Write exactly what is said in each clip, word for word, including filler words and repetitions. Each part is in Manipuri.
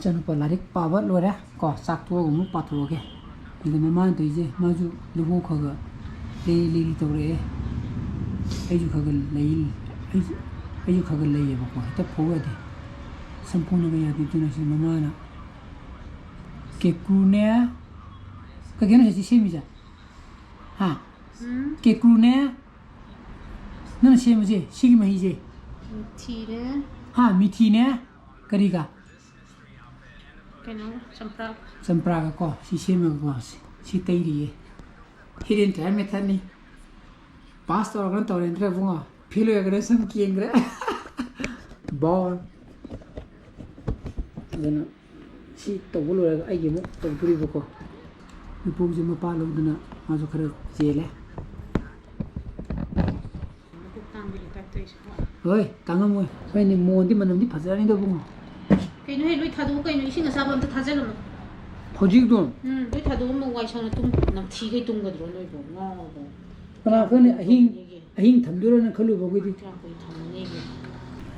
ꯏꯆꯥꯅꯨꯄꯥ ꯂꯥꯏꯔꯤꯛ ꯄꯥꯕ ꯂꯣꯏꯔꯦ ꯀꯣ, ꯆꯥꯛ ꯇꯣꯛꯑꯒ ꯑꯃꯨꯛ ꯄꯥꯊꯣꯛꯑꯒꯦ꯫ ꯑꯗꯨꯒ ꯃꯃꯥꯅ ꯇꯧꯔꯤꯁꯦ, ꯃꯥꯁꯨ ꯂꯨꯍꯣꯡ ꯈꯔ ꯈꯔ ꯂꯩꯔꯤ ꯂꯩꯔꯤ ꯇꯧꯔꯛꯑꯦ꯫ ꯑꯩꯁꯨ ꯈꯔ ꯈꯔ ꯂꯩ, ꯑꯩꯁꯨ, ꯑꯩꯁꯨ ꯈꯔ ꯈꯔ ꯂꯩꯌꯦꯕꯀꯣ, ꯍꯦꯛꯇ ꯐꯧ ꯌꯥꯗꯦ꯫ ꯁꯝꯄꯨꯅꯒ ꯌꯥꯗꯦ꯫ ꯑꯗꯨꯅ ꯁꯤ ꯃꯃꯥꯅ ꯀꯦꯀ꯭ꯔꯨꯅꯦ, ꯀꯩ ꯀꯩꯅꯣ ꯁꯤ ꯁꯦꯝꯃꯤꯁꯦ? ꯍꯥ? ꯎꯝ꯫ ꯀꯦꯀ꯭ꯔꯨꯅꯦ, ꯅꯪꯅ ꯁꯦꯝꯕꯁꯦ, ꯁꯤꯒꯤ ꯃꯍꯤꯁꯦ? ꯃꯤꯊꯤꯅꯦ꯫ ꯍꯥ, ꯃꯤꯊꯤꯅꯦ? ꯀꯔꯤꯒ? ꯀꯩꯅꯣ, ꯆꯝꯄ꯭ꯔꯥ꯫ ꯆꯝꯄ꯭ꯔꯥꯒ ꯀꯣ, ꯁꯤ ꯁꯦꯝꯃꯒꯀꯣ, ꯁꯤ, ꯁꯤ ꯇꯩꯔꯤꯌꯦ꯫ Hidden talent methodꯅꯤ꯫ Pass ꯇꯧꯔꯒꯅ ꯇꯧꯔꯦ, ꯅꯠꯇ꯭ꯔ ꯏꯕꯨꯡꯉꯣ? Fail ꯑꯣꯏꯔꯒꯅ ꯁꯝ ꯀꯦꯟꯈ꯭ꯔꯦ꯫ ꯕꯣꯜ꯫ ꯑꯗꯨꯅ ꯁꯤ ꯇꯧꯕ ꯂꯣꯏꯔꯒ ꯑꯩꯒꯤ ꯑꯃꯨꯛ ꯇꯧꯗꯣꯔꯤꯕꯀꯣ꯫ ꯏꯄꯨꯁꯦ ꯃꯄꯥ ꯂꯧꯗꯅ ꯃꯥꯁꯨ ꯈꯔ ꯆꯦꯜꯂꯦ꯫ ꯃꯀꯣꯛ ꯇꯥꯡꯕꯤꯒꯤ ꯇꯥꯏꯞ ꯇꯧꯔꯤꯁꯦ꯫ ꯍꯣꯏ, ꯇꯥꯡꯉꯝꯃꯣꯏ꯫ ꯍꯣꯏꯅꯦ, ꯃꯣꯟꯗꯤ ꯃꯅꯝꯗꯤ ꯐꯖꯔꯅꯤꯗ, ꯏꯕꯨꯡꯉꯣ꯫ ꯀꯩꯅꯣꯍꯦ, ꯂꯣꯏ ꯊꯥꯗꯣꯛꯎ ꯀꯩꯅꯣ, ꯏꯁꯤꯡ ꯑꯁꯥꯕ ꯑꯝꯇ ꯊꯥꯖꯤꯜꯂꯝꯃꯣ꯫ ꯍꯧꯖꯤꯛꯇꯣ? ꯎꯝ, ꯂꯣꯏ ꯊꯥꯗꯣꯛꯑꯝꯃꯣ, ꯋꯥꯏ ꯁꯪꯅ ꯇꯨꯝ꯫ ꯅꯝꯊꯤꯈꯩ ꯇꯨꯝꯒꯗ꯭ꯔꯣ ꯅꯣꯏꯕꯣ? ꯉꯥꯎꯔꯕꯣ? ꯀꯅꯥ ꯈꯪꯅꯤ, ꯑꯍꯤꯡ, ꯑꯍꯤꯡ ꯊꯝꯗꯣꯏꯔꯣꯅ ꯈꯜꯂꯨꯕ ꯑꯩꯈꯣꯏꯗꯤ꯫ ꯀꯌꯥꯝ ꯀꯨꯏꯅ ꯊꯝꯃꯅꯦꯒꯦ?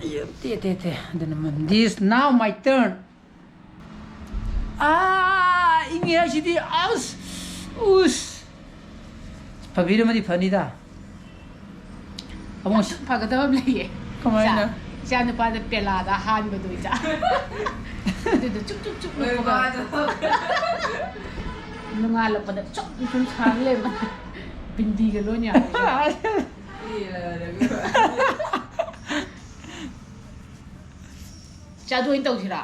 ꯑꯩ, ꯇꯦ, ꯇꯦ, ꯇꯦ꯫ ꯑꯗꯨꯅ ꯃ-, this now my turn꯫ ꯑꯥ, ꯏꯪꯉꯦ ꯍꯥꯏꯁꯤꯗꯤ, ꯑꯁ, ꯎꯁ꯫ ꯐꯕꯤꯔꯝꯃꯗꯤ ꯐꯅꯤꯗ꯫ ꯑꯃꯨꯛ ꯑꯗꯨ ꯐꯒꯗꯕ ꯑꯃ ꯂꯩꯌꯦ꯫ ꯀꯃꯥꯏꯅ? ꯏꯆꯥ, ꯏꯆꯥ ꯅꯨꯄꯥꯗ ꯄꯦꯂꯥꯗ ꯍꯥꯟꯕꯗꯣ ꯏꯆꯥ꯫ ꯑꯗꯨꯗꯣ ꯆꯨꯞ ꯆꯨꯞ ꯆꯨꯞ ꯍꯣꯏ, ꯅꯨꯞꯄꯒ꯫ ꯃꯥꯗꯣ꯫ ꯅꯣꯡꯉꯥꯜꯂꯛꯄꯗ ꯆꯨꯝ ꯆꯨꯝ ꯁꯥꯔ ꯂꯩꯕ꯫ ꯕꯤꯟꯗꯤꯒ ꯂꯣꯏ ꯌꯥꯎꯔꯦ꯫ ꯏꯆꯥꯗꯣ ꯑꯣꯏꯅ ꯇꯧꯁꯤꯔꯥ?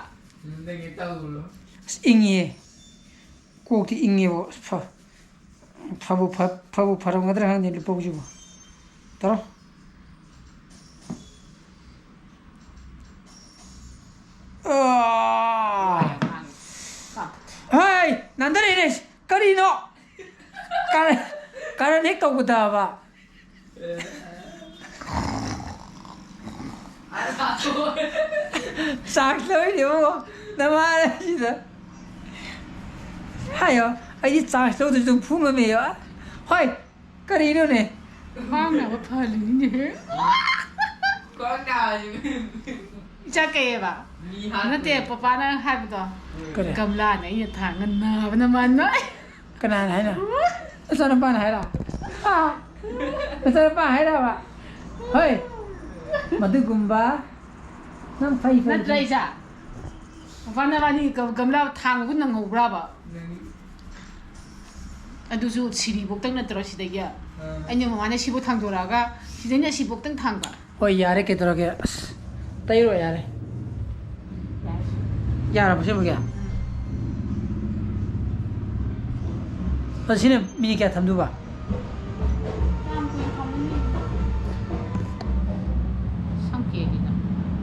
ꯅꯪꯒꯤ ꯇꯧꯔꯣ꯫ ꯑꯁ, ꯏꯪꯉꯤꯌꯦ꯫ ꯀꯣꯛꯇꯤ ꯏꯪꯉꯦꯕꯣ꯫ ꯑꯁ, ꯐ-, ꯐꯕꯨ ꯐ-, ꯐꯕꯨ ꯐꯔꯝꯒꯗ꯭ꯔꯥ ꯈꯪꯗꯦ ꯂꯨꯄꯧꯁꯤꯕꯨ꯫ ꯇꯧꯔꯣ꯫ ꯑꯥ! ꯍꯩ! ꯅꯥꯟꯊꯔꯛꯑꯦꯅꯦ! ꯀꯔꯤꯅꯣ? ꯀꯔꯟ, ꯀꯔꯟ ꯍꯦꯛ ꯇꯧꯕꯗꯕ꯫ Charge ꯂꯧꯔꯤꯅꯦ ꯏꯕꯨꯡꯉꯣ, ꯅꯃꯥꯅ ꯁꯤꯗ꯫ ꯍꯥꯏꯌꯣ, ꯑꯩꯗꯤ charge ꯂꯧꯗ꯭ꯔꯁꯨ ꯑꯗꯨꯝ ꯐꯨ ꯉꯝꯃꯦꯌꯣ꯫ ꯍꯣꯏ, ꯀꯔꯤꯅꯣꯅꯦ? ꯈ꯭ꯋꯥꯡ ꯅꯥꯕ ꯐꯍꯜꯂꯤꯅꯤꯅꯦ꯫ ꯈ꯭ꯋꯥꯡ ꯅꯥꯕꯁꯦ꯫ ꯏꯆꯥ ꯀꯩꯑꯕ? ꯅꯠꯇꯦ, ꯄꯄꯥꯅ ꯍꯥꯏꯕꯗꯣ꯫ ꯀꯔꯤ? ꯒꯝꯂꯥꯅ ꯑꯩꯅ ꯊꯥꯡꯉ ꯅꯥꯕꯅ ꯃꯥꯟꯕ꯫ ꯀꯅꯥꯅ ꯍꯥꯏꯅꯣ? ꯅꯆꯥꯅꯨꯄꯥꯅ ꯍꯥꯏꯔꯣ? ꯑꯥ? ꯅꯆꯥꯅꯨꯄꯥ ꯍꯥꯏꯔꯕ? ꯍꯣꯏ, ꯃꯗꯨꯒꯨꯝꯕ ꯅꯪ ꯐꯩ, ꯐꯩ, ꯅꯠꯇ꯭ꯔ, ꯐꯩ꯫ ꯏꯆꯥ? ꯄꯄꯥ, ꯅꯕꯥꯅꯤ ꯒꯝ-, ꯒꯝꯂꯥ ꯊꯥꯡꯕꯕꯨ ꯅꯪꯍꯧꯕ꯭ꯔꯕ? ꯑꯗꯨꯁꯨ ꯁꯤꯔꯤꯕꯣꯛꯇꯪ ꯅꯠꯇ꯭ꯔꯣ ꯁꯤꯗꯒꯤ? ꯑꯩꯅ ꯃꯃꯥꯅ ꯁꯤꯕꯨ ꯊꯥꯡꯗꯣꯔꯛꯑꯒ ꯁꯤꯗꯩꯅ ꯁꯤꯕꯣꯛꯇꯪ ꯊꯥꯡꯕ꯫ ꯍꯣꯏ, ꯌꯥꯔꯦ, ꯀꯩꯗꯧꯔꯒꯦ? ꯑꯁ, ꯇꯩꯔꯣ, ꯌꯥꯔꯦ꯫ ꯌꯥꯔꯕ ꯁꯤꯃꯒꯤ? ꯑꯗꯣ ꯁꯤꯅ ꯃꯤꯅꯤꯠ ꯀꯌꯥ ꯊꯝꯗꯣꯏꯕ? ꯁꯝ ꯀꯦꯜꯂꯤꯗ꯫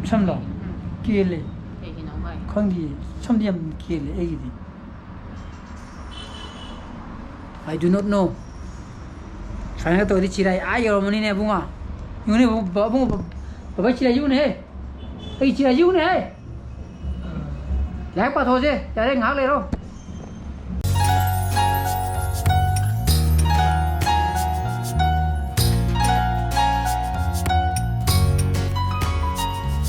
ꯁꯝꯂꯣ? ꯎꯝ꯫ ꯀꯦꯜꯂꯦ꯫ ꯀꯩꯒꯤꯅꯣ ꯃꯥꯏ? ꯈꯪꯗꯤꯌꯦ, ꯁꯝꯗꯤ ꯌꯥꯝ ꯀꯦꯜꯂꯦ ꯑꯩꯒꯤꯗꯤ꯫ I do not know. ꯁꯨꯃꯥꯏꯅ ꯇꯧꯔꯗꯤ ꯆꯤꯔꯥꯏ ꯑꯥ ꯌꯧꯔꯝꯃꯅꯤꯅꯦ, ꯏꯕꯨꯡꯉꯣ꯫ ꯌꯦꯡꯉꯨꯅꯦ, ꯏꯕꯨꯡꯉꯣ, ꯕ-, ꯏꯕꯨꯡꯉꯣ, ꯕ-, ꯕꯕꯥ, ꯆꯤꯔꯥꯏꯁꯤ ꯎꯅꯦꯍꯦ꯫ ꯑꯩ ꯆꯤꯔꯥꯏꯁꯤ ꯎꯅꯦꯍꯦ꯫ ꯂꯥꯏꯔꯤꯛ ꯄꯥꯊꯣꯛꯑꯁꯦ꯫ ꯌꯥꯔꯦ, ꯉꯥꯏꯍꯥꯛ ꯂꯩꯔꯣ꯫